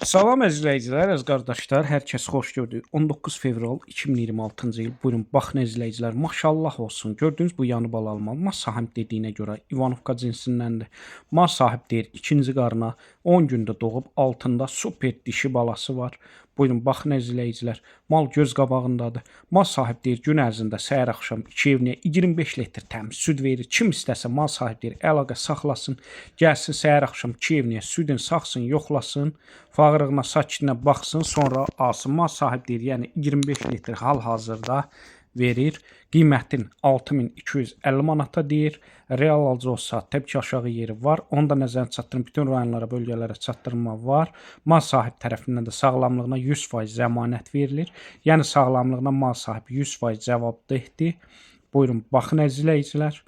Salam əziz izləyicilər, əziz qardaşlar, hər kəs xoş gördük. 19 fevral 2026-cı il. Buyurun, baxın əziz izləyicilər, maşallah olsun. Gördüyünüz bu yanı balalı mal, mal sahib dediyinə görə İvanovka cinsindəndir. Mal sahib deyir, ikinci qarına 10 gündə doğub, altında super dişi balası var. Buyurun, baxın əziz izləyicilər, mal göz qabağındadır. Mal sahib deyir, gün ərzində səhər axşam 2 evniyə 25 litr təmiz süd verir. Kim istəsə mal sahib deyir, əlaqə saxlasın, gəlsin səhər axşam 2 evniyə südün saxsın, yoxlasın, fağırığına, sakinə baxsın, sonra alsın. Mal sahib deyir, yəni 25 litr hal-hazırda verir. Qiymətin 6250 manata deyir. Real alıcı olsa təbii ki, aşağı yeri var. Onu da nəzərə çatdırın. Bütün rayonlara, bölgələrə çatdırma var. Mal sahib tərəfindən də sağlamlığına 100% zəmanət verilir. Yəni sağlamlığına mal sahibi 100% cavabdehdir. Buyurun, baxın əziz izləyicilər.